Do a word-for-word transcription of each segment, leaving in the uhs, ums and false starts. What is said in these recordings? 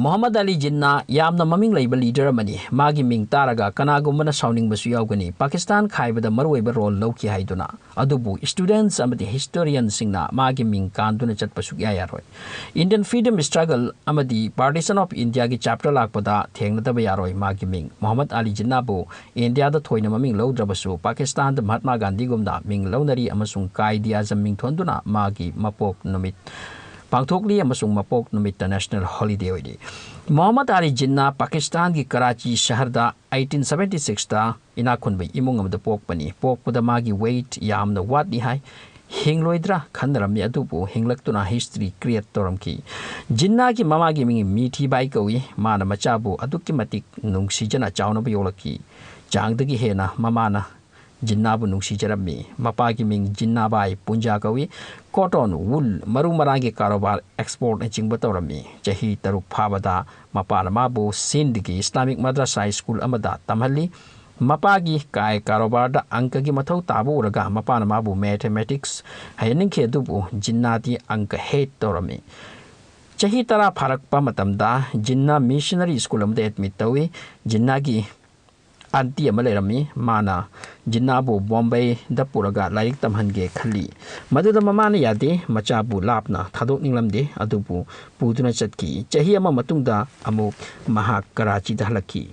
ꯃꯣꯍꯝꯃꯗ ꯑꯂꯤ ꯖꯤꯟꯅꯥ ꯌꯥꯝꯅ ꯃꯃꯤꯡ ꯂꯩꯕ ꯂꯤꯗꯔ ꯑꯃꯅꯤ꯫ ꯃꯥꯒꯤ ꯃꯤꯡ ꯇꯥꯔꯒ ꯀꯅꯥꯒꯨꯝꯕꯅ ꯁꯥꯎꯅꯤꯡꯕꯁꯨ ꯌꯥꯎꯒꯅꯤ꯫ ꯄꯥꯀꯤꯁꯇꯥꯟ ꯈꯥꯏꯕꯗ ꯃꯔꯨꯑꯣꯏꯕ ꯔꯣꯜ ꯂꯧꯈꯤ ꯍꯥꯏꯗꯨꯅ꯫ ꯑꯗꯨꯕꯨ ꯁ꯭ꯇꯨꯗꯦꯟꯠꯁ ꯑꯃꯗꯤ ꯍꯤꯁꯇꯣꯔꯤꯌꯟꯁꯤꯡꯅ ꯃꯥꯒꯤ ꯃꯤꯡ ꯀꯥꯟꯗꯨꯅ ꯆꯠꯄ ꯁꯨꯛꯌꯥ ꯌꯥꯔꯣꯏ꯫ ꯏꯟꯗꯤꯌꯟ ꯐ꯭ꯔꯤꯗꯝ ꯁ꯭ꯇ꯭ꯔꯒꯜ ꯑꯃꯗꯤ ꯄꯥꯔꯇꯤꯁꯟ ꯑꯣꯐ ꯏꯟꯗꯤꯌꯥꯒꯤ ꯆꯦꯞꯇꯔ ꯂꯥꯛꯄꯗ ꯊꯦꯡꯅꯗꯕ ꯌꯥꯔꯣꯏ ꯃꯥꯒꯤ ꯃꯤꯡ꯫ ꯃꯣꯍꯝꯃꯗ ꯑꯂꯤ ꯖꯤꯟꯅꯥꯕꯨ ꯏꯟꯗꯤꯌꯥꯗ ꯊꯣꯏꯅ ꯃꯃꯤꯡ ꯂꯧꯗ꯭ꯔꯕꯁꯨ, ꯄꯥꯀꯤꯁꯇꯥꯟꯗ ꯃꯍꯥꯠꯃꯥ ꯒꯥꯟꯙꯤꯒꯨꯝꯅ ꯃꯤꯡ ꯂꯧꯅꯔꯤ ꯑꯃꯁꯨꯡ ꯀꯥꯏꯗꯤ ꯑꯥꯖꯝ ꯃꯤꯡ ꯊꯣꯟꯗꯨꯅ ꯃꯥꯒꯤ ꯃꯄꯣꯛ ꯅꯨꯃꯤꯠ ꯄꯥꯡꯊꯣꯛꯂꯤ ꯑꯃꯁꯨꯡ ꯃꯄꯣꯛ ꯅꯨꯃꯤꯠꯇ ꯅꯦꯁꯅꯦꯜ ꯍꯣꯂꯤꯗꯦ ꯑꯣꯏꯔꯤ꯫ ꯃꯣꯍꯝꯃꯗ ꯑꯂꯤ ꯖꯤꯟꯅꯥ ꯄꯥꯀꯤꯁꯇꯥꯟꯒꯤ ꯀꯔꯥꯆꯤ ꯁꯍꯔꯗ ꯑꯩꯇꯤꯟ ꯁꯕꯦꯟꯇꯤ ꯁꯤꯛꯁꯇ ꯏꯅꯥꯛ ꯈꯨꯟꯕ ꯏꯃꯨꯡ ꯑꯃꯗ ꯄꯣꯛꯄꯅꯤ꯫ ꯄꯣꯛꯄꯗ ꯃꯥꯒꯤ ꯋꯦꯠ ꯌꯥꯝꯅ ꯋꯥꯠꯂꯤ ꯍꯥꯏ꯫ ꯍꯤꯡꯂꯣꯏꯗ꯭ꯔꯥ ꯈꯟꯅꯔꯝꯃꯤ, ꯑꯗꯨꯕꯨ ꯍꯤꯡꯂꯛꯇꯨꯅ ꯍꯤꯁꯇ꯭ꯔꯤ ꯀ꯭ꯔꯤꯌꯦꯠ ꯇꯧꯔꯝꯈꯤ꯫ ꯖꯤꯟꯅꯥꯒꯤ ꯃꯃꯥꯒꯤ ꯃꯤꯡ ꯃꯤꯊꯤꯕꯥꯏ ꯀꯧꯏ꯫ ꯃꯥꯅ ꯃꯆꯥꯕꯨ ꯑꯗꯨꯛꯀꯤ ꯃꯇꯤꯛ ꯅꯨꯡꯁꯤꯖꯅ ꯆꯥꯎꯅꯕ ꯌꯣꯛꯂꯛꯈꯤ꯫ ꯆꯥꯡꯗꯒꯤ ꯍꯦꯟꯅ ꯃꯃꯥꯅ ꯖꯤꯟꯅꯥꯕꯨ ꯅꯨꯡꯁꯤꯖꯔꯝꯃꯤ꯫ ꯃꯄꯥꯒꯤ ꯃꯤꯡ ꯖꯤꯟꯅꯥꯕꯥꯏ ꯄꯨꯟꯖꯥ ꯀꯧꯏ꯫ ꯀꯣꯇꯣꯟ, ꯋꯨꯜ, ꯃꯔꯨ ꯃꯔꯥꯡꯒꯤ ꯀꯥꯔꯣꯕꯥꯔ, ꯑꯦꯛꯁꯄꯣꯔꯠꯅꯆꯤꯡꯕ ꯇꯧꯔꯝꯃꯤ꯫ ꯆꯍꯤ ꯇꯔꯨꯛ ꯐꯥꯕꯗ ꯃꯄꯥꯅ ꯃꯥꯕꯨ ꯁꯤꯟꯗꯒꯤ ꯏꯁꯂꯥꯃꯤꯛ ꯃꯗ꯭ꯔꯁꯥ ꯁ꯭ꯀꯨꯜ ꯑꯃꯗ ꯇꯝꯍꯜꯂꯤ꯫ ꯃꯄꯥꯒꯤ ꯀꯥꯏ ꯀꯥꯔꯣꯕꯥꯔꯗ ꯑꯪꯀꯒꯤ ꯃꯊꯧ ꯇꯥꯕ ꯎꯔꯒ ꯃꯄꯥꯅ ꯃꯥꯕꯨ ꯃꯦꯊꯃꯦꯇꯤꯛꯁ ꯍꯩꯍꯟꯅꯤꯡꯈꯤ, ꯑꯗꯨꯕꯨ ꯖꯤꯟꯅꯥꯗꯤ ꯑꯪꯀ ꯍꯦꯠ ꯇꯧꯔꯝꯃꯤ꯫ ꯆꯍꯤ ꯇꯔꯥ ꯐꯥꯔꯛꯄ ꯃꯇꯝꯗ ꯖꯤꯟꯅꯥ ꯃꯤꯁꯅꯔꯤ ꯁ꯭ꯀꯨꯜ ꯑꯃꯗ ꯑꯦꯗꯃꯤꯠ ꯇꯧꯏ꯫ ꯖꯤꯟꯅꯥꯒꯤ ꯑꯟꯇꯤ ꯑꯃ ꯂꯩꯔꯝꯃꯤ꯫ ꯃꯥꯅ ꯖꯤꯟꯅꯥꯕꯨ ꯕꯣꯝꯕꯦꯗ ꯄꯨꯔꯒ ꯂꯥꯏꯔꯤꯛ ꯇꯝꯍꯟꯒꯦ ꯈꯜꯂꯤ꯫ ꯃꯗꯨꯗ ꯃꯃꯥꯅ ꯌꯥꯗꯦ, ꯃꯆꯥꯕꯨ ꯂꯥꯞꯅ ꯊꯥꯗꯣꯛꯅꯤꯡꯂꯝꯗꯦ, ꯑꯗꯨꯕꯨ ꯄꯨꯗꯨꯅ ꯆꯠꯈꯤ꯫ ꯆꯍꯤ ꯑꯃ ꯃꯇꯨꯡꯗ ꯑꯃꯨꯛ ꯃꯍꯥꯛ ꯀꯔꯥꯆꯤꯗ ꯍꯜꯂꯛꯈꯤ꯫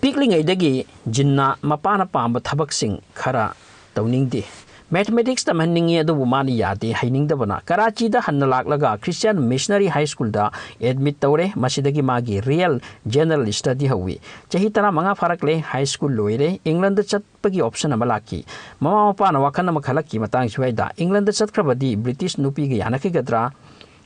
ꯄꯤꯛꯂꯤꯉꯩꯗꯒꯤ ꯖꯤꯟꯅꯥ ꯃꯄꯥꯅ ꯄꯥꯝꯕ ꯊꯕꯛꯁꯤꯡ ꯈꯔ ꯇꯧꯅꯤꯡꯗꯦ꯫ ꯃꯦꯊꯃꯦꯇꯤꯛꯁ ꯇꯝꯍꯟꯅꯤꯡꯏ, ꯑꯗꯨꯕꯨ ꯃꯥꯅ ꯌꯥꯗꯦ꯫ ꯍꯩꯅꯤꯡꯗꯕꯅ ꯀꯔꯥꯆꯤꯗ ꯍꯟꯅ ꯂꯥꯛꯂꯒ ꯈ꯭ꯔꯤꯁꯇꯤꯌꯥꯟ ꯃꯤꯁꯅꯔꯤ ꯍꯥꯏ ꯁ꯭ꯀꯨꯜꯗ ꯑꯦꯗꯃꯤꯠ ꯇꯧꯔꯦ꯫ ꯃꯁꯤꯗꯒꯤ ꯃꯥꯒꯤ ꯔꯤꯌꯦꯜ ꯖꯦꯅꯔꯦꯜ ꯁ꯭ꯇꯗꯤ ꯍꯧꯏ꯫ ꯆꯍꯤ ꯇꯔꯥꯃꯉꯥ ꯐꯥꯔꯛꯂꯦ, ꯍꯥꯏ ꯁ꯭ꯀꯨꯜ ꯂꯣꯏꯔꯦ꯫ ꯏꯪꯂꯟꯗ ꯆꯠꯄꯒꯤ ꯑꯣꯞꯁꯟ ꯑꯃ ꯂꯥꯛꯈꯤ꯫ ꯃꯃꯥ ꯃꯄꯥꯅ ꯋꯥꯈꯜ ꯑꯃ ꯈꯜꯂꯛꯈꯤ ꯃꯇꯥꯡ ꯁ꯭ꯋꯥꯏꯗ꯫ ꯏꯪꯂꯟꯗ ꯆꯠꯈ꯭ꯔꯕꯗꯤ ꯕ꯭ꯔꯤꯇꯤꯁ ꯅꯨꯄꯤꯒ ꯌꯥꯅꯈꯤꯒꯗ꯭ꯔꯥ,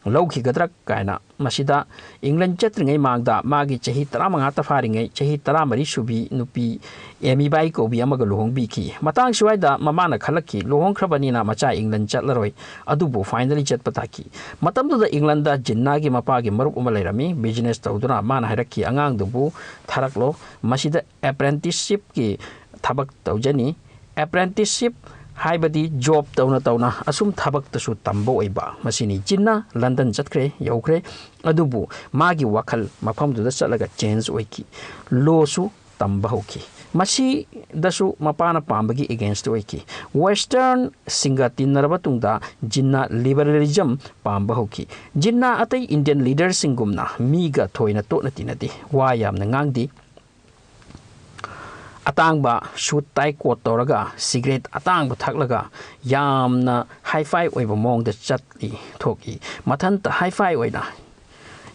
ꯂꯧꯈꯤꯒꯗ꯭ꯔꯥ ꯀꯥꯏꯅ꯫ ꯃꯁꯤꯗ ꯏꯪꯂꯟ ꯆꯠꯇ꯭ꯔꯤꯉꯩ ꯃꯥꯡꯗ ꯃꯥꯒꯤ ꯆꯍꯤ ꯇꯔꯥꯃꯉꯥꯇ ꯐꯥꯔꯤꯉꯩ ꯆꯍꯤ ꯇꯔꯥꯃꯔꯤ ꯁꯨꯕꯤ ꯅꯨꯄꯤ ꯑꯦꯃꯤꯕꯥꯏ ꯀꯧꯕꯤ ꯑꯃꯒ ꯂꯨꯍꯣꯡꯕꯤꯈꯤ꯫ ꯃꯇꯥꯡ ꯁ꯭ꯋꯥꯏꯗ ꯃꯃꯥꯅ ꯈꯜꯂꯛꯈꯤ, ꯂꯨꯍꯣꯡꯈ꯭ꯔꯕꯅꯤꯅ ꯃꯆꯥ ꯏꯪꯂꯟ ꯆꯠꯂꯔꯣꯏ꯫ ꯑꯗꯨꯕꯨ ꯐꯥꯏꯅꯦꯜꯂꯤ ꯆꯠꯄ ꯇꯥꯈꯤ꯫ ꯃꯇꯝꯗꯨꯗ ꯏꯪꯂꯟꯗ ꯖꯤꯟꯅꯥꯒꯤ ꯃꯄꯥꯒꯤ ꯃꯔꯨꯞ ꯑꯃ ꯂꯩꯔꯝꯃꯤ, ꯕꯤꯖꯤꯅꯦꯁ ꯇꯧꯗꯨꯅ꯫ ꯃꯥꯅ ꯍꯥꯏꯔꯛꯈꯤ, "ꯑꯉꯥꯡꯗꯨꯕꯨ ꯊꯥꯔꯛꯂꯣ, ꯃꯁꯤꯗ ꯑꯦꯄ꯭ꯔꯦꯟꯇꯤꯁꯁꯤꯞꯀꯤ ꯊꯕꯛ ꯇꯧꯖꯅꯤ꯫ ꯑꯦꯄ꯭ꯔꯦꯟꯇꯤꯁꯁꯤꯞ ꯍꯥꯏꯕꯗꯤ ꯖꯣꯕ ꯇꯧꯅ ꯇꯧꯅ ꯑꯁꯨꯝ ꯊꯕꯛꯇꯁꯨ ꯇꯝꯕ ꯑꯣꯏꯕ꯫ ꯃꯁꯤꯅꯤ꯫ ꯖꯤꯟꯅꯥ ꯂꯟꯗꯟ ꯆꯠꯈ꯭ꯔꯦ, ꯌꯧꯈ꯭ꯔꯦ꯫ ꯑꯗꯨꯕꯨ ꯃꯥꯒꯤ ꯋꯥꯈꯜ ꯃꯐꯝꯗꯨꯗ ꯆꯠꯂꯒ ꯆꯦꯟꯖ ꯑꯣꯏꯈꯤ꯫ ꯂꯣꯁꯨ ꯇꯝꯕ ꯍꯧꯈꯤ꯫ ꯃꯁꯤꯗꯁꯨ ꯃꯄꯥꯅ ꯄꯥꯝꯕꯒꯤ ꯑꯦꯒꯦꯟꯁꯇ ꯑꯣꯏꯈꯤ꯫ ꯋꯦꯁꯇꯔꯟꯁꯤꯡꯒ ꯇꯤꯟꯅꯔꯕ ꯇꯨꯡꯗ ꯖꯤꯟꯅꯥ ꯂꯤꯕꯔꯦꯂꯤꯖꯝ ꯄꯥꯝꯕ ꯍꯧꯈꯤ꯫ ꯖꯤꯟꯅꯥ ꯑꯇꯩ ꯏꯟꯗꯤꯌꯟ ꯂꯤꯗꯔꯁꯤꯡꯒꯨꯝꯅ ꯃꯤꯒ ꯊꯣꯏꯅ ꯇꯣꯠꯅ ꯇꯤꯟꯅꯗꯦ, ꯋꯥ ꯌꯥꯝꯅ ꯉꯥꯡꯗꯦ꯫ ꯑꯇꯥꯡꯕ ꯁꯨꯠ ꯇꯥꯏ ꯀꯣꯠ ꯇꯧꯔꯒ ꯁꯤꯒꯔꯦꯠ ꯑꯇꯥꯡꯕ ꯊꯛꯂꯒ ꯌꯥꯝꯅ ꯍꯥꯏ ꯐꯥꯏ ꯑꯣꯏꯕ ꯃꯑꯣꯡꯗ ꯆꯠꯂꯤ ꯊꯣꯛꯏ꯫ ꯃꯊꯟꯇ ꯍꯥꯏ ꯐꯥꯏ ꯑꯣꯏꯅ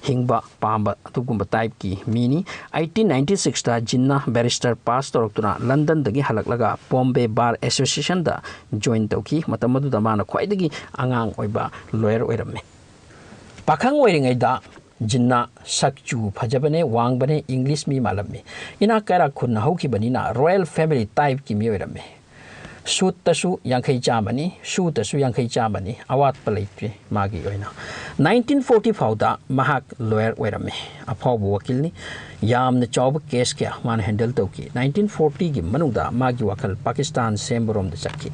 ꯍꯤꯡꯕ ꯄꯥꯝꯕ ꯑꯗꯨꯒꯨꯝꯕ ꯇꯥꯏꯞꯀꯤ ꯃꯤꯅꯤ꯫ ꯑꯩꯠꯇꯤꯟ ꯅꯥꯏꯟꯇꯤ ꯁꯤꯛꯁꯇ ꯖꯤꯟꯅ ꯕꯦꯔꯤꯁꯇꯔ ꯄꯥꯁ ꯇꯧꯔꯛꯇꯨꯅ ꯂꯟꯗꯟꯗꯒꯤ ꯍꯜꯂꯛꯂꯒ ꯕꯣꯝꯕꯦ ꯕꯥꯔ ꯑꯦꯁꯣꯁꯤꯌꯦꯁꯟꯗ ꯖꯣꯏꯟ ꯇꯧꯈꯤ꯫ ꯃꯇꯝ ꯑꯗꯨꯗ ꯃꯥꯅ ꯈ꯭ꯋꯥꯏꯗꯒꯤ ꯑꯉꯥꯡ ꯑꯣꯏꯕ ꯂꯣꯌꯔ ꯑꯣꯏꯔꯝꯃꯤ꯫ ꯄꯥꯈꯪ ꯑꯣꯏꯔꯤꯉꯩꯗ ꯖꯤꯟꯅꯥ ꯁꯛ ꯆꯨ ꯐꯖꯕꯅꯦ, ꯋꯥꯡꯕꯅꯦ, ꯏꯪꯂꯤꯁ ꯃꯤ ꯃꯥꯜꯂꯝꯃꯤ꯫ ꯏꯅꯥꯛ ꯀꯩꯔꯥꯛ ꯈꯨꯟꯅ ꯍꯧꯈꯤꯕꯅꯤꯅ ꯔꯣꯌꯦꯜ ꯐꯦꯃꯤꯂꯤ ꯇꯥꯏꯞꯀꯤ ꯃꯤ ꯑꯣꯏꯔꯝꯃꯤ꯫ ꯁꯨꯠꯇꯁꯨ ꯌꯥꯡꯈꯩ ꯆꯥꯝꯃꯅꯤ, ꯁꯨꯠꯇꯁꯨ ꯌꯥꯡꯈꯩ ꯆꯥꯝꯃꯅꯤ, ꯑꯋꯥꯠꯄ ꯂꯩꯇꯦ ꯃꯥꯒꯤ ꯑꯣꯏꯅ꯫ ꯅꯥꯏꯟꯇꯤꯟ ꯐꯣꯔꯇꯤ ꯐꯥꯎꯗ ꯃꯍꯥꯛ ꯂꯣꯌꯔ ꯑꯣꯏꯔꯝꯃꯤ, ꯑꯐꯥꯎꯕ ꯋꯀꯤꯜꯅꯤ꯫ ꯌꯥꯝꯅ ꯆꯥꯎꯕ ꯀꯦꯁ ꯀꯌꯥ ꯃꯥꯅ ꯍꯦꯟꯗꯜ ꯇꯧꯈꯤ꯫ ꯅꯥꯏꯟꯇꯤꯟ ꯐꯣꯔꯇꯤꯒꯤ ꯃꯅꯨꯡꯗ ꯃꯥꯒꯤ ꯋꯥꯈꯜ ꯄꯥꯀꯤꯁꯇꯥꯟ ꯁꯦꯝꯕꯔꯣꯝꯗ ꯆꯠꯈꯤ꯫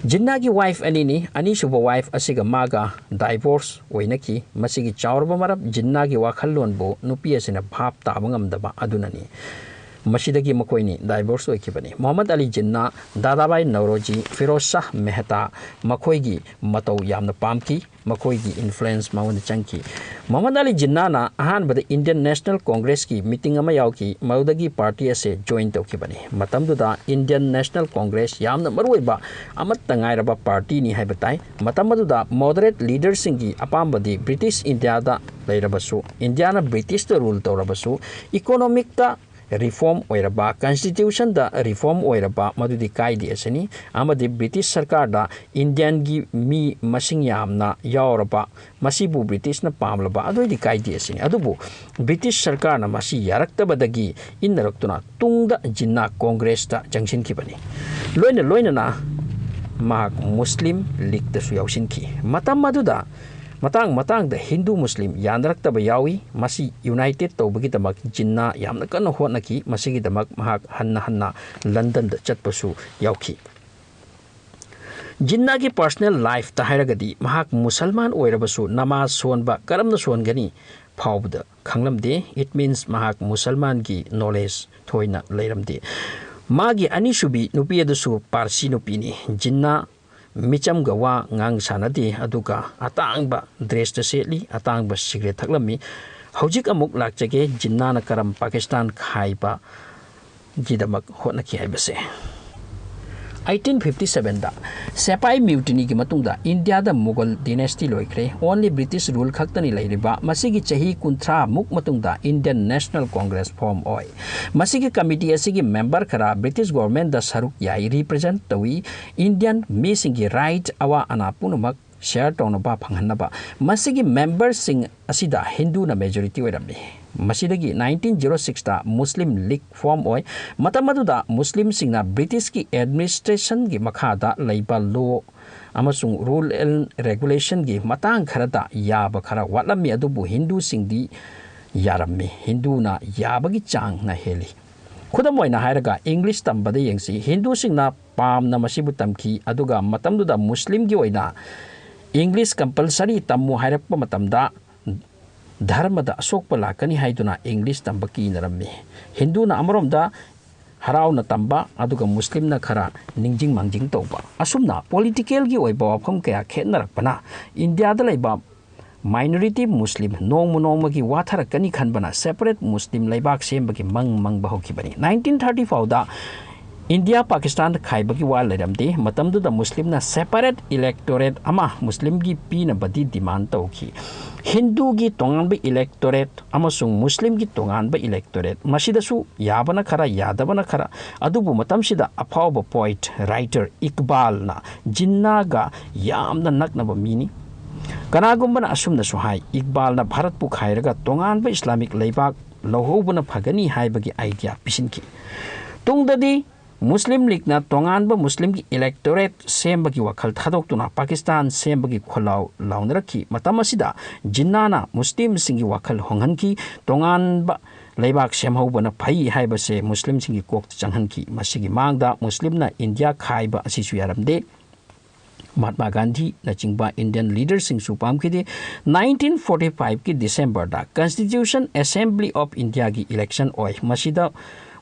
ꯖꯤꯟꯅꯥꯒꯤ ꯋꯥꯏꯐ ꯑꯅꯤꯅꯤ꯫ ꯑꯅꯤꯁꯨꯕ ꯋꯥꯏꯐ ꯑꯁꯤꯒ ꯃꯥꯒ ꯗꯥꯏꯚꯣꯔꯁ ꯑꯣꯏꯅꯈꯤ꯫ ꯃꯁꯤꯒꯤ ꯆꯥꯎꯔꯕ ꯃꯔꯝ ꯖꯤꯟꯅꯥꯒꯤ ꯋꯥꯈꯜꯂꯣꯟꯕꯨ ꯅꯨꯄꯤ ꯑꯁꯤꯅ ꯚꯥꯞ ꯇꯥꯕ ꯉꯝꯗꯕ ꯑꯗꯨꯅꯅꯤ꯫ ꯃꯁꯤꯗꯒꯤ ꯃꯈꯣꯏꯅꯤ ꯗꯥꯏꯚꯣꯔꯁ ꯑꯣꯏꯈꯤꯕꯅꯤ꯫ ꯃꯣꯍꯝꯃꯗ ꯑꯂꯤ ꯖꯤꯟꯅꯥ, ꯗꯥꯗꯥꯕꯥꯏ ꯅꯧꯔꯣꯖꯤ, ꯐꯤꯔꯣꯖ ꯁꯥꯍ ꯃꯦꯍꯇꯥ ꯃꯈꯣꯏꯒꯤ ꯃꯇꯧ ꯌꯥꯝꯅ ꯄꯥꯝꯈꯤ꯫ ꯃꯈꯣꯏꯒꯤ ꯏꯟꯐ꯭ꯂꯨꯌꯦꯟꯁ ꯃꯉꯣꯟꯗ ꯆꯪꯈꯤ꯫ ꯃꯣꯍꯝꯃꯗ ꯑꯂꯤ ꯖꯤꯟꯅꯥꯅ ꯑꯍꯥꯟꯕꯗ ꯏꯟꯗꯤꯌꯟ ꯅꯦꯁꯅꯦꯜ ꯀꯣꯡꯒ꯭ꯔꯦꯁꯀꯤ ꯃꯤꯇꯤꯡ ꯑꯃ ꯌꯥꯎꯈꯤ꯫ ꯃꯗꯨꯗꯒꯤ ꯄꯥꯔꯇꯤ ꯑꯁꯦ ꯖꯣꯏꯟ ꯇꯧꯈꯤꯕꯅꯤ꯫ ꯃꯇꯝꯗꯨꯗ ꯏꯟꯗꯤꯌꯟ ꯅꯦꯁꯅꯦꯜ ꯀꯣꯡꯒ꯭ꯔꯦꯁ ꯌꯥꯝꯅ ꯃꯔꯨꯑꯣꯏꯕ ꯑꯃꯠꯇ ꯉꯥꯏꯔꯕ ꯄꯥꯔꯇꯤꯅꯤ ꯍꯥꯏꯕ ꯇꯥꯏ꯫ ꯃꯇꯝ ꯑꯗꯨꯗ ꯃꯣꯗꯔꯦꯠ ꯂꯤꯗꯔꯁꯤꯡꯒꯤ ꯑꯄꯥꯝꯕꯗꯤ ꯕ꯭ꯔꯤꯇꯤꯁ ꯏꯟꯗꯤꯌꯥꯗ ꯂꯩꯔꯕꯁꯨ, ꯏꯟꯗꯤꯌꯥꯅ ꯕ꯭ꯔꯤꯇꯤꯁꯇ ꯔꯨꯜ ꯇꯧꯔꯕꯁꯨ, ꯏꯀꯣꯅꯣꯃꯤꯛꯇ ꯔꯤꯐꯣꯔꯝ ꯑꯣꯏꯔꯕ, ꯀꯟꯁꯇꯤꯇ꯭ꯌꯨꯁꯟꯗ ꯔꯤꯐꯣꯔꯝ ꯑꯣꯏꯔꯕ, ꯃꯗꯨꯗꯤ ꯀꯥꯏꯗꯦ ꯑꯁꯤꯅꯤ꯫ ꯑꯃꯗꯤ ꯕ꯭ꯔꯤꯇꯤꯁ ꯁꯔꯀꯥꯔꯗ ꯏꯟꯗꯤꯌꯟꯒꯤ ꯃꯤ ꯃꯁꯤꯡ ꯌꯥꯝꯅ ꯌꯥꯎꯔꯕ, ꯃꯁꯤꯕꯨ ꯕ꯭ꯔꯤꯇꯤꯁꯅ ꯄꯥꯝꯂꯕ, ꯑꯗꯨꯑꯣꯏꯗꯤ ꯀꯥꯏꯗꯦ ꯑꯁꯤꯅꯤ꯫ ꯑꯗꯨꯕꯨ ꯕ꯭ꯔꯤꯇꯤꯁ ꯁꯔꯀꯥꯔꯅ ꯃꯁꯤ ꯌꯥꯔꯛꯇꯕꯗꯒꯤ ꯏꯟꯅꯔꯛꯇꯨꯅ ꯇꯨꯡꯗ ꯖꯤꯟꯅꯥ ꯀꯣꯡꯒ꯭ꯔꯦꯁꯇ ꯆꯪꯁꯤꯟꯈꯤꯕꯅꯤ꯫ ꯂꯣꯏꯅ ꯂꯣꯏꯅꯅ ꯃꯍꯥꯛ ꯃꯨꯁꯂꯤꯝ ꯂꯤꯛꯇꯁꯨ ꯌꯥꯎꯁꯤꯟꯈꯤ꯫ ꯃꯇꯝ ꯑꯗꯨꯗ ꯃꯇꯥꯡ ꯃꯇꯥꯡꯗ ꯍꯤꯟꯗꯨ ꯃꯨꯁꯂꯤꯝ ꯌꯥꯅꯔꯛꯇꯕ ꯌꯥꯎꯏ꯫ ꯃꯁꯤ ꯌꯨꯅꯥꯏꯇꯦꯠ ꯇꯧꯕꯒꯤꯗꯃꯛ ꯖꯤꯟꯅꯥ ꯌꯥꯝꯅ ꯀꯟꯅ ꯍꯣꯠꯅꯈꯤ꯫ ꯃꯁꯤꯒꯤꯗꯃꯛ ꯃꯍꯥꯛ ꯍꯟꯅ ꯍꯟꯅ ꯂꯟꯗꯟꯗ ꯆꯠꯄꯁꯨ ꯌꯥꯎꯈꯤ꯫ ꯖꯤꯟꯅꯥꯒꯤ personal lifeꯇ ꯍꯥꯏꯔꯒꯗꯤ, ꯃꯍꯥꯛ ꯃꯨꯁꯜꯃꯥꯟ ꯑꯣꯏꯔꯕꯁꯨ ꯅꯃꯥꯖ ꯁꯣꯟꯕ ꯀꯔꯝꯅ ꯁꯣꯟꯒꯅꯤ ꯐꯥꯎꯕꯗ ꯈꯪꯂꯝꯗꯦ꯫ It means ꯃꯍꯥꯛ ꯃꯨꯁꯜꯃꯥꯟꯒꯤ knowledge ꯊꯣꯏꯅ ꯂꯩꯔꯝꯗꯦ꯫ ꯃꯥꯒꯤ ꯑꯅꯤꯁꯨꯕꯤ ꯅꯨꯄꯤ ꯑꯗꯨꯁꯨ ꯄꯥꯔꯁꯤ ꯅꯨꯄꯤꯅꯤ꯫ ꯖꯤꯟꯅꯥ ꯃꯤꯆꯝꯒ ꯋꯥ ꯉꯥꯡ ꯁꯥꯟꯅꯗꯦ, ꯑꯗꯨꯒ ꯑꯇꯥꯡꯕ dressꯇ ꯁꯦꯠꯂꯤ, ꯑꯇꯥꯡꯕ cigarette ꯊꯛꯂꯝꯃꯤ꯫ ꯍꯧꯖꯤꯛ ꯑꯃꯨꯛ ꯂꯥꯛꯆꯒꯦ, ꯖꯤꯟꯅꯥꯅ ꯀꯔꯝ ꯄꯥꯀꯤꯁꯇꯥꯟ ꯈꯥꯏꯕ ꯒꯤꯗꯃꯛ ꯍꯣꯠꯅꯈꯤ ꯍꯥꯏꯕꯁꯦ꯫ ꯑꯩꯠꯇꯤꯟ ꯐꯤꯐꯇꯤ ꯁꯚꯦꯟꯗ ꯁꯦꯄꯥꯏ mutinyꯒꯤ ꯃꯇꯨꯡꯗ ꯏꯟꯗꯤꯌꯥꯗ ꯃꯨꯒꯜ dynasty ꯂꯣꯏꯈ꯭ꯔꯦ꯫ Only British rule ꯈꯛꯇꯅꯤ ꯂꯩꯔꯤꯕ꯫ ꯃꯁꯤꯒꯤ ꯆꯍꯤ ꯀꯨꯟꯊ꯭ꯔꯥ ꯃꯨꯛ ꯃꯇꯨꯡꯗ Indian National Congress form ꯑꯣꯏ꯫ ꯃꯁꯤꯒꯤ committee ꯑꯁꯤꯒꯤ member ꯈꯔ British governmentꯗ ꯁꯔꯨꯛ ꯌꯥꯏ, represent ꯇꯧꯏ꯫ Indian ꯃꯤꯁꯤꯡꯒꯤ right, ꯑꯋꯥ ꯑꯅꯥ ꯄꯨꯝꯅꯃꯛ share ꯇꯧꯅꯕ ꯐꯪꯍꯟꯅꯕ꯫ ꯃꯁꯤꯒꯤ memberꯁꯤꯡ ꯑꯁꯤꯗ ꯍꯤꯟꯗꯨꯅ majority ꯑꯣꯏꯔꯝꯃꯤ꯫ ꯃꯁꯤꯗꯒꯤ nineteen zero sixꯇ Muslim League form ꯑꯣꯏ꯫ ꯃꯇꯝ ꯑꯗꯨꯗ ꯃꯨꯁꯂꯤꯝꯁꯤꯡꯅ Britishꯀꯤ administrationꯒꯤ ꯃꯈꯥꯗ ꯂꯩꯕ law ꯑꯃꯁꯨꯡ rule and regulationꯒꯤ ꯃꯇꯥꯡ ꯈꯔꯗ ꯌꯥꯕ ꯈꯔ ꯋꯥꯠꯂꯝꯃꯤ, ꯑꯗꯨꯕꯨ ꯍꯤꯟꯗꯨꯁꯤꯡꯗꯤ ꯌꯥꯔꯝꯃꯤ꯫ ꯍꯤꯟꯗꯨꯅ ꯌꯥꯕꯒꯤ ꯆꯥꯡꯅ ꯍꯦꯜꯂꯤ꯫ ꯈꯨꯗꯝ ꯑꯣꯏꯅ ꯍꯥꯏꯔꯒ, English ꯇꯝꯕꯗ ꯌꯦꯡꯁꯤ꯫ ꯍꯤꯟꯗꯨꯁꯤꯡꯅ ꯄꯥꯝꯅ ꯃꯁꯤꯕꯨ ꯇꯝꯈꯤ, ꯑꯗꯨꯒ ꯃꯇꯝꯗꯨꯗ ꯃꯨꯁꯂꯤꯝꯒꯤ ꯑꯣꯏꯅ English compulsory ꯇꯝꯃꯨ ꯍꯥꯏꯔꯛꯄ ꯃꯇꯝꯗ, ꯙꯔꯃꯗ ꯑꯁꯣꯛꯄ ꯂꯥꯛꯀꯅꯤ ꯍꯥꯏꯗꯨꯅ English ꯇꯝꯕ ꯀꯤꯅꯔꯝꯃꯤ꯫ ꯍꯤꯟꯗꯨꯅ ꯑꯃꯔꯣꯝꯗ ꯍꯔꯥꯎꯅ ꯇꯝꯕ, ꯑꯗꯨꯒ ꯃꯨꯁꯂꯤꯝꯅ ꯈꯔ ꯅꯤꯡꯖꯤꯡ ꯃꯥꯡꯖꯤꯡ ꯇꯧꯕ꯫ ꯑꯁꯨꯝꯅ politicalꯒꯤ ꯑꯣꯏꯕ ꯋꯥꯐꯝ ꯀꯌꯥ ꯈꯦꯠꯅꯔꯛꯄꯅ ꯏꯟꯗꯤꯌꯥꯗ ꯂꯩꯕ minority ꯃꯨꯁꯂꯤꯝ ꯅꯣꯡꯃ ꯅꯣꯡꯃꯒꯤ ꯋꯥꯊꯔꯛꯀꯅꯤ ꯈꯟꯕꯅ separate ꯃꯨꯁꯂꯤꯝ ꯂꯩꯕꯥꯛ ꯁꯦꯝꯕꯒꯤ ꯃꯪ ꯃꯪꯕ ꯍꯧꯈꯤꯕꯅꯤ꯫ Nineteen thirty ꯐꯥꯎꯗ ꯏꯟꯗꯤꯌꯥ ꯄꯥꯀꯤꯁꯇꯥꯟ ꯈꯥꯏꯕꯒꯤ ꯋꯥ ꯂꯩꯔꯝꯗꯦ꯫ ꯃꯇꯝꯗꯨꯗ ꯃꯨꯁꯂꯤꯝꯅ separate electorate ꯑꯃ ꯃꯨꯁꯂꯤꯝꯒꯤ ꯄꯤꯅꯕꯗꯤ demand ꯇꯧꯈꯤ꯫ ꯍꯤꯟꯗꯨꯒꯤ ꯇꯣꯉꯥꯟꯕ electorate ꯑꯃꯁꯨꯡ ꯃꯨꯁꯂꯤꯝꯒꯤ ꯇꯣꯉꯥꯟꯕ electorate, ꯃꯁꯤꯗꯁꯨ ꯌꯥꯕꯅ ꯈꯔ, ꯌꯥꯗꯕꯅ ꯈꯔ꯫ ꯑꯗꯨꯕꯨ ꯃꯇꯝꯁꯤꯗ ꯑꯐꯥꯎꯕ poet, writer ꯏꯛꯕꯥꯜꯅ ꯖꯤꯟꯅꯥꯒ ꯌꯥꯝꯅ ꯅꯛꯅꯕ ꯃꯤꯅꯤ꯫ ꯀꯅꯥꯒꯨꯝꯕꯅ ꯑꯁꯨꯝꯅꯁꯨ ꯍꯥꯏ, ꯏꯛꯕꯥꯜꯅ ꯚꯥꯔꯠꯄꯨ ꯈꯥꯏꯔꯒ ꯇꯣꯉꯥꯟꯕ ꯏꯁꯂꯥꯃꯤꯛ ꯂꯩꯕꯥꯛ ꯂꯧꯍꯧꯕꯅ ꯐꯒꯅꯤ ꯍꯥꯏꯕꯒꯤ idea ꯄꯤꯁꯤꯟꯈꯤ꯫ ꯇꯨꯡꯗꯗꯤ ꯃꯨꯁꯂꯤꯝ ꯂꯤꯒꯅ ꯇꯣꯉꯥꯟꯕ ꯃꯨꯁꯂꯤꯝꯒꯤ electorate ꯁꯦꯝꯕꯒꯤ ꯋꯥꯈꯜ ꯊꯥꯗꯣꯛꯇꯨꯅ ꯄꯥꯀꯤꯁꯇꯥꯟ ꯁꯦꯝꯕꯒꯤ ꯈꯣꯜꯂꯥꯎ ꯂꯥꯎꯅꯔꯛꯈꯤ꯫ ꯃꯇꯝ ꯑꯁꯤꯗ ꯖꯤꯟꯅꯥꯅ ꯃꯨꯁꯂꯤꯝꯁꯤꯡꯒꯤ ꯋꯥꯈꯜ ꯍꯣꯡꯍꯟꯈꯤ꯫ ꯇꯣꯉꯥꯟꯕ ꯂꯩꯕꯥꯛ ꯁꯦꯝꯍꯧꯕꯅ ꯐꯩ ꯍꯥꯏꯕꯁꯦ ꯃꯨꯁꯂꯤꯝꯁꯤꯡꯒꯤ ꯀꯣꯛꯇ ꯆꯪꯍꯟꯈꯤ꯫ ꯃꯁꯤꯒꯤ ꯃꯥꯡꯗ ꯃꯨꯁꯂꯤꯝꯅ ꯏꯟꯗꯤꯌꯥ ꯈꯥꯏꯕ ꯑꯁꯤꯁꯨ ꯌꯥꯔꯝꯗꯦ꯫ Mahatma ꯒꯥꯟꯙꯤꯅꯆꯤꯡꯕ Indian leaderꯁꯤꯡꯁꯨ ꯄꯥꯝꯈꯤꯗꯦ꯫ Nineteen forty fiveꯀꯤ Decemberꯗ Constitution Assembly of Indiaꯒꯤ election ꯑꯣꯏ꯫ ꯃꯁꯤꯗ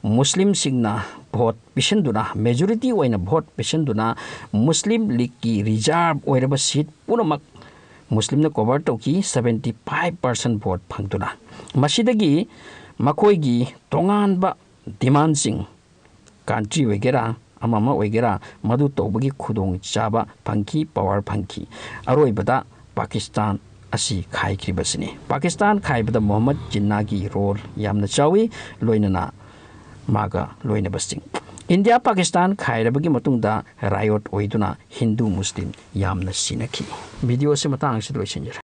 ꯃꯨꯁꯂꯤꯝꯁꯤꯡꯅ vote ꯄꯤꯁꯤꯟꯗꯨꯅ, majority ꯑꯣꯏꯅ vote ꯄꯤꯁꯤꯟꯗꯨꯅ, ꯃꯨꯁꯂꯤꯝ ꯂꯤꯒꯀꯤ reserve ꯑꯣꯏꯔꯕ seat ꯄꯨꯝꯅꯃꯛ ꯃꯨꯁꯂꯤꯝꯅ cover ꯇꯧꯈꯤ꯫ Seventy five percent vote ꯐꯪꯗꯨꯅ, ꯃꯁꯤꯗꯒꯤ ꯃꯈꯣꯏꯒꯤ ꯇꯣꯉꯥꯟꯕ demandꯁꯤꯡ, country ꯑꯣꯏꯒꯦꯔꯥ, ꯑꯃ ꯑꯃ ꯑꯣꯏꯒꯦꯔꯥ, ꯃꯗꯨ ꯇꯧꯕꯒꯤ ꯈꯨꯗꯣꯡꯆꯥꯕ ꯐꯪꯈꯤ, power ꯐꯪꯈꯤ꯫ ꯑꯔꯣꯏꯕꯗ ꯄꯥꯀꯤꯁꯇꯥꯟ ꯑꯁꯤ ꯈꯥꯏꯈ꯭ꯔꯤꯕꯁꯤꯅꯤ꯫ ꯄꯥꯀꯤꯁꯇꯥꯟ ꯈꯥꯏꯕꯗ ꯃꯣꯍꯝꯃꯗ ꯖꯤꯟꯅꯥꯒꯤ role ꯌꯥꯝꯅ ꯆꯥꯎꯏ, ꯂꯣꯏꯅꯅ ꯃꯥꯒ ꯂꯣꯏꯅꯕꯁꯤꯡ꯫ ꯏꯟꯗꯤꯌꯥ ꯄꯥꯀꯤꯁꯇꯥꯟ ꯈꯥꯏꯔꯕꯒꯤ ꯃꯇꯨꯡꯗ riot ꯑꯣꯏꯗꯨꯅ ꯍꯤꯟꯗꯨ ꯃꯨꯁꯂꯤꯝ ꯌꯥꯝꯅ ꯁꯤꯅꯈꯤ꯫ Video ꯑꯁꯤ ꯃꯇꯥꯡ ꯑꯁꯤꯗ ꯂꯣꯏꯁꯤꯟꯖꯔꯦ꯫